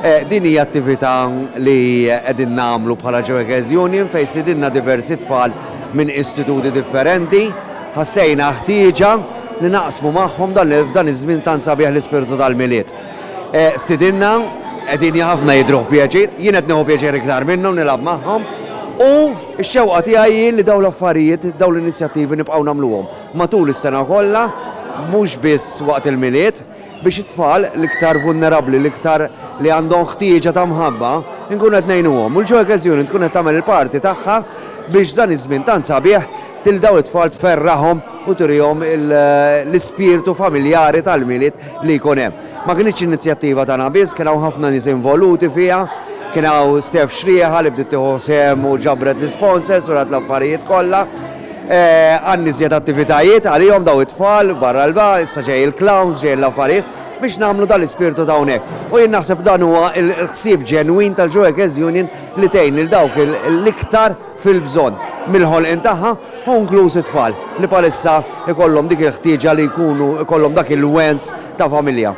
Din hija attività li qegħdin nagħmlu bħala Joekers Union fejn stidinna diversi tfal minn istituti differenti. Ħassejna ħtieġa li naqsmu magħhom dan f'dan iż-żmien tant sabiħ l-ispirtu tal-Milied. Stidinna, qegħdin ħafna jidhruh pjaċir, jien qed nieħu pjaċir iktar minnhom nilgħab magħhom u x-xewqa tiegħi hi li dawn l-affarijiet, dawn l-inizjattivi nibqgħu nagħmluhom matul is-sena kollha, mhux biss waqt il-Milied, biex it-tfal l-iktar vulnerabbli, l-iktar li għandhom ħtieġa ta' mħabba, inkunu qed ngħinuhom. U l-Joy Unit tkun qed tagħmel il-parti tagħha biex f'dan iż-żmien tant sabiħ til dawn it-tfal tferraħhom u turihom l-ispirtu familjari tal-Milied li jkun hemm. Ma kinitx inizjattiva tagħna biss, kien hawn ħafna nies involuti fiha, kien hawn Steph Xrieħa li bdiet tieħu sehem u ġabret l-isponsors u rat l-affarijiet kollha. Għandna iżjed attivitajiet għalihom daw it-tfal barra l-ba, issa ġej il-clowns, ġej l-affarijiet biex nagħmlu dal-ispirtu ta' hawnhekk. U jien naħseb dan huwa l-ħsieb ġenwin tal-Joekers Union li tgħin lil dawk l-iktar fil-bżonn mill-ħolqien tagħha u inkluż it-tfal li bħalissa ikollhom dik il-ħtieġa li jkunu ikollhom dak il-wens ta' familja.